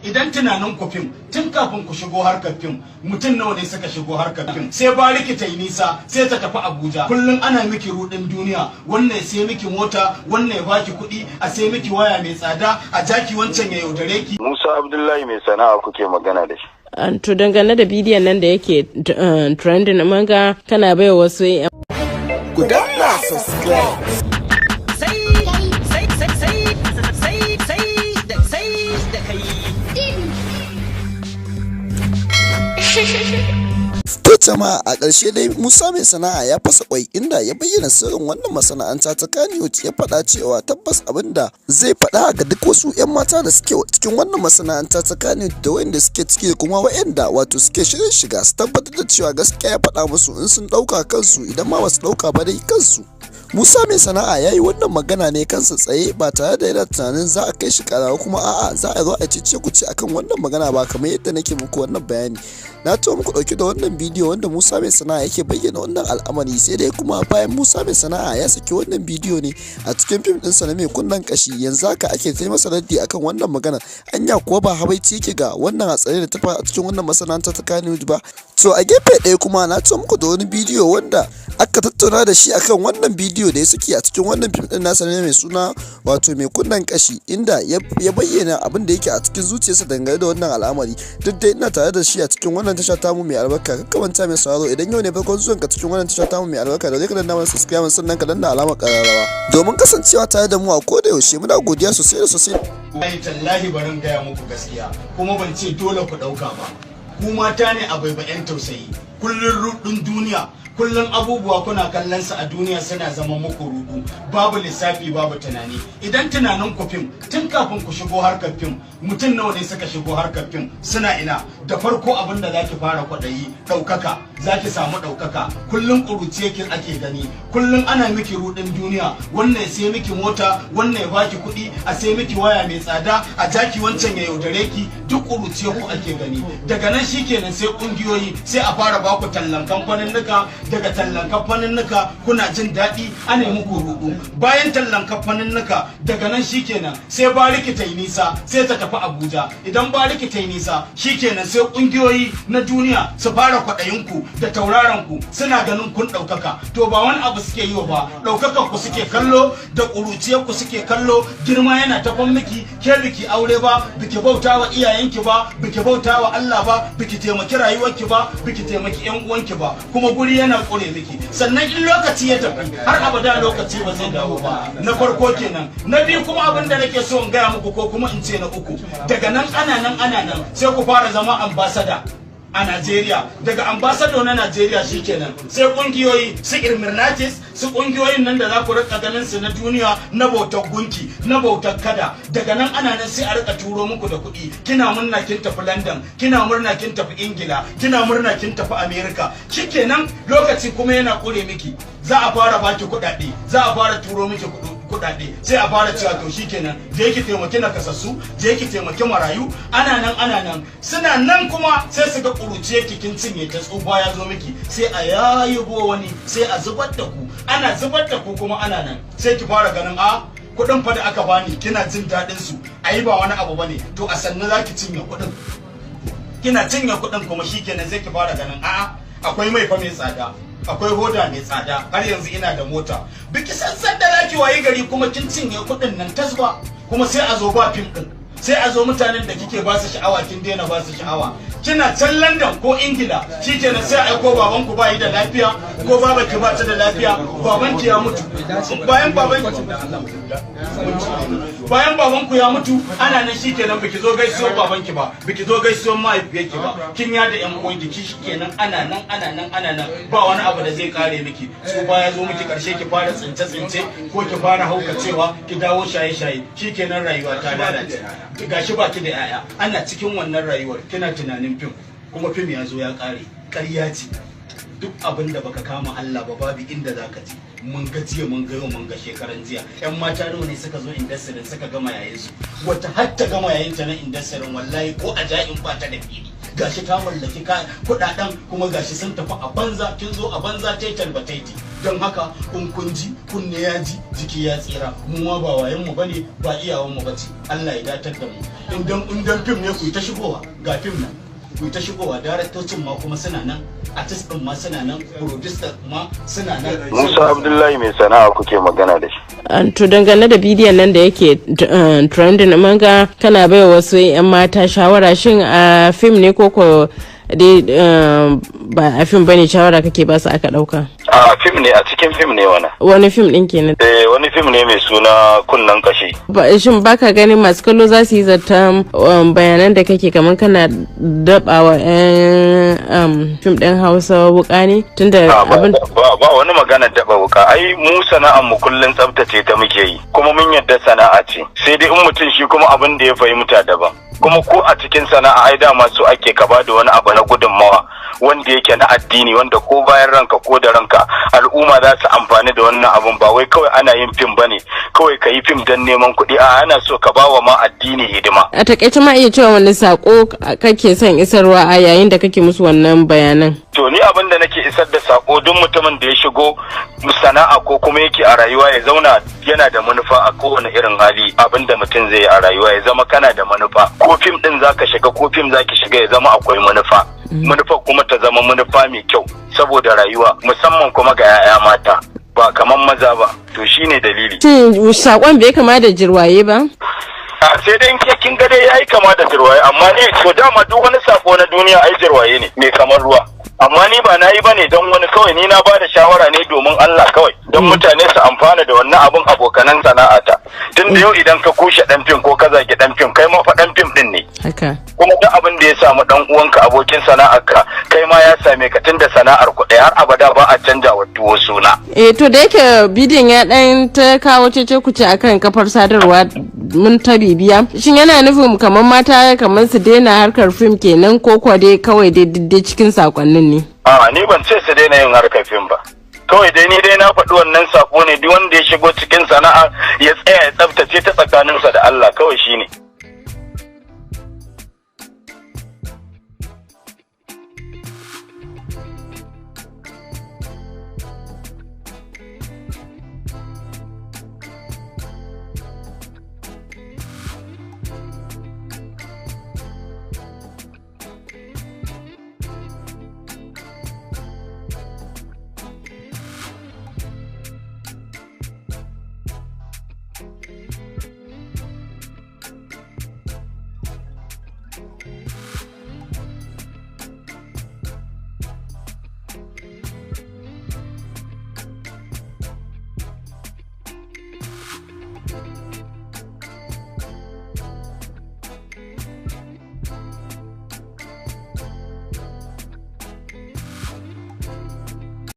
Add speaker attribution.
Speaker 1: Idan tunanin ku fim, tun kafin ku shigo harkar fim, mutum nawa ne suka shigo harkar fim? Sai bariki ta yi nisa, sai ta tafi Abuja. Kullum ana miki rudin duniya, wannan ya sai miki mota, wannan ya baki kuɗi, a sai miki waya mai tsada, a jaki wancan ya yaudare ki.
Speaker 2: Musa Abdullahi Mai Sana'a kuke magana da shi.
Speaker 3: To, dangane da bidiyon nan da yake trending, manga kana baiwa wasu
Speaker 4: Ku danna subscribe.
Speaker 5: Sai sai sai sai sai sai da sai da kai.
Speaker 4: To jama'a, a ƙarshe dai Musa Mai Sana'a ya fasa kwai, inda ya bayyana sirrin wannan masana'anta ta Kannywood. Ya faɗa cewa tabbas abin da zai faɗa ga duk wasu 'yan mata da suke cikin wannan masana'anta ta Kannywood, da wayanda suke ciki da kuma wayanda wato suke shirin shiga, su tabbatar da cewa gaskiya ya faɗa musu. In sun ɗauka kansu, idan ma basu ɗauka ba dai kansu. Musa Mai Sana'a ya yi wannan magana ne kansa tsaye, ba tare da yana tunanin za a kai shi kara kuma a'a za a zo a cece ku ce akan wannan magana ba. Kamar yadda nake muku wannan bayani, na to muku dauke da wannan bidiyo wanda Musa Mai Sana'a yake bayyana wannan al'amari. Sai dai kuma bayan Musa Mai Sana'a ya saki wannan bidiyo ne a cikin fim ɗinsa na Mai Kunnen Kashi, yanzu haka ake kai masa raddi akan wannan magana. Anya kuwa ba habaici yake ga wannan hatsari da ta faru a cikin wannan masana'anta ta Kannywood ba? To, a gefe ɗaya kuma na to muku da wani bidiyo wanda aka tattauna da shi akan wannan bidiyo da ya saki a cikin wannan fim din nasa ne mai suna wato Mai Kunnen Kashi, inda ya bayyana abin da yake a cikin zuciyarsa dangane da wannan al'amari. Duk dai ina tare da shi a cikin wannan tasha tamu mai albarka. Kakkamanta, mai sauraro, idan yau ne farkon zuwan ka cikin wannan tasha tamu mai albarka, da zai ka danna mana subscribe, sannan ka danna alamar kararrawa domin kasancewa tare da mu a koda yaushe. Muna godiya sosai da sosai.
Speaker 1: Ai tallahi, barin gaya muku gaskiya, kuma ban ce dole ku ɗauka ba. Ku mata ne a baiba 'yan tausayi. Kullun rudin duniya, kullum abubuwa kuna kallon su a duniya suna zama muku rudu, babu lissafi, babu tunani. Idan tunanin ku fim, tun kafin ku shigo harkar fim, mutum nawa ne suka shigo harkar fim? Suna ina? Da farko abin da zaki fara kwaɗayi, ɗaukaka. Zaki samu ɗaukaka. Kullum ƙuruciye ki ake gani, kullum ana miki rudin duniya, wannan ya sai miki mota, wannan ya baki kuɗi, a sai miki waya mai tsada, a jaki wancan ya yaudare ki. Duk ƙuruciye ku ake gani. Daga nan shikenan, sai ƙungiyoyi, sai a fara baku tallan kamfaninnika. Daga tallan kamfaninnika kuna jin daɗi, ana yi muku rudu. Bayan tallan kamfaninnika, daga nan shikenan, sai bariki ta yi nisa, sai ta tafi Abuja. Idan bariki ta yi nisa, shikenan sai ƙungiyoyi na duniya su fara kwaɗayinku da tauraron ku, suna ganin kun ɗaukaka. To, ba wani abu suke yi wa ba, ɗaukakar ku suke kallo da ƙuruciyar ku suke kallo. Girma yana tafan miki, ke biki aure ba, biki bauta wa iyayenki ba, biki bauta wa Allah ba, biki taimaki rayuwarki ba, biki taimaki yan uwanki ba, kuma guri yana ƙure miki. Sannan in lokaci ya tafi, har abada lokaci ba zai dawo ba. Na farko kenan. Na biyu kuma, abin da nake so in gaya muku, ko kuma in ce na uku, daga nan ana nan ana nan, sai ku fara zama ambassador a Najeriya. Daga ambassador na Najeriya, shikenan sai kungiyoyi su Illuminatis, su kungiyoyin nan da za ku rika ganin su na duniya, na bautar gunki, na bautar kada. Daga nan ana nan, sai a rika turo muku da kuɗi. Kina murna kin tafi London, kina murna kin tafi Ingila, kina murna kin tafi America. Shikenan, lokaci kuma yana kure miki, za a fara baki kuɗaɗe, za a fara turo miki kuɗaɗe. Sai a fara cewa, to shikenan, je ki taimaki nakasassu, je ki taimaki marayu. Ana nan ana nan, suna nan kuma sai su ga ƙuruciye ki kin cinye ta, tsufa ya zo miki, sai a yayibo wani, sai a zubar da ku. Ana zubar da ku kuma, ana nan sai ki fara ganin, a kuɗin fa da aka bani, kina jin daɗin su, ayi ba wani abu bane. To, a sannu zaki cinye kuɗin. Kina cinye kuɗin kuma, shikenan sai ki fara ganin, a'a, akwai mai fa mai tsada, akwai hoda mai tsada, har yanzu ina da mota. Biki san san da zaki wayi gari kuma kin cinye kuɗin nan tasba. Kuma sai a zo ba fim din, sai a zo mutanen da kike ba su sha'awa kin daina ba su sha'awa. Kina can London ko Ingila, shikenan sai aiko baban ku bayi da lafiya, ko babanki ba ta da lafiya, babanki ya mutu. Bayan baban ku ya mutu, ana nan shikenan, biki zo gaisuwar babanki ba, biki zo gaisuwar mahaifiyarki ba, kin yada yan uwanki. Shikenan, ana nan ana nan ana nan, ba wani abu da zai kare miki. Tsufa ya zo miki, karshe ki fara tsince tsince ko ki fara haukacewa, ki dawo shaye shaye. Shikenan, rayuwa ta lalace, gashi baki da yaya. Ana cikin wannan rayuwar kina tunanin fim, kuma fim ya zo ya kare. Ƙarya ce. Duk abin da baka kama Allah ba, babu inda zaka ji. Mun ga jiya, mun ga yau, mun ga shekaran jiya. Yan mata nawa ne suka zo industry suka gama yayin su? Wata har ta gama yayin ta na industry, wallahi ko a ja'in ba ta da fili. Gashi ta mallaki kudaden, kuma gashi sun tafi a banza. Kin zo a banza, taital bataiti. Don haka kun kun ji, kunne ya ji, jiki ya tsira. Mu ma ba wayan mu bane, ba iyawan mu bace. Allah ya datar da mu. In dan fim ne, ku yi ta shigowa, ga fim nan, ku yi ta shigowa. Daraktocin ma kuma suna nan, artist din ma suna nan, producer ma suna nan.
Speaker 2: Musa Abdullahi mai sana'a kuke magana da shi.
Speaker 3: To, dangane da bidiyon nan da yake trending, mun ga kana bai wasu 'yan mata shawara. Shin a fim ne ko ko dai ba a fim bane shawara kake ba su aka dauka?
Speaker 2: A fim ne, a cikin fim ne wannan.
Speaker 3: Wani fim din kenan?
Speaker 2: Eh, wani fim ne mai suna Kunnan Kashi.
Speaker 3: Shin baka ganin masu kallo za su yi zaton bayanan da kake kamar kana dabawa 'yan fim din Hausa wuka ne, tunda
Speaker 2: Ba,
Speaker 3: abin
Speaker 2: ba wani magana daba wuka. Ai mu sana'ar mu kullun tsaftace ta muke yi, kuma mun yadda sana'a ce, sai dai in mutum shi kuma abin da ya fahimta daban. Kuma ko a cikin sana'a, ai dama so ake ka bada wani abu na gudunmawa wanda yake na addini, wanda ko bayan ranka ko da ranka al'umma za su amfani da wannan abun. Ba wai kawai ana yin fim bane kawai ka yi fim don neman kuɗi. A ana so ka bawa ma addini hidima.
Speaker 3: A takaice, ma iya cewa wani sako kake son isarwa a yayin da kake musu wannan bayanan?
Speaker 2: To, ni abin da nake isar da sako, duk mutumin da ya shigo sana'a ko kuma yake a rayuwa, ya zauna yana da manufa a kowane irin hali. Abin da mutum zai yi a rayuwa, ya zama kana da manufa. Ko fim din zaka shiga ko fim zaki shiga, ya zama akwai manufa. Manufa kuma ta zama manufa mai kyau saboda rayuwa, musamman kuma ga 'ya'ya mata, ba kaman maza ba. To, shine dalili.
Speaker 3: Shin sakon bai kama da jirwaye ba?
Speaker 2: A sai dai in ke kin ga dai yayi kama da jirwaye, amma ni to dama duk wani sako na duniya ai jirwaye ne mai kamar ruwa. Amma ni ba na yi bane don wani, kawai ni na ba da shawara ne domin Allah, kawai don mutane su amfana da wannan abun, abokanan sana'ata. Tun da yau idan ka kushe dan fim ko ka zagi dan fim, kai ma fa dan fim din ne. Kuma duk abin da ya samu dan uwanka, abokin sana'arka, kai ma ya same ka, tunda sana'ar ku ɗaya, har abada ba a canja wa tuwo suna.
Speaker 3: Eh, to da yake bidiyon ya dan ta kawo cece kuce akan kafar sadarwa, mun ta bibiya. Shin yana nufin kamar mata kamar su daina harkar fim kenan, ko kuwa dai kawai dai cikin sakonnin ne?
Speaker 2: A ni ban ce su daina yin harkar fim ba. Kawai dai ni dai na faɗi wannan sako ne, duk wanda ya shigo cikin sana'a ya tsaya ya tsaftace ta tsakaninsa da Allah, kawai shine.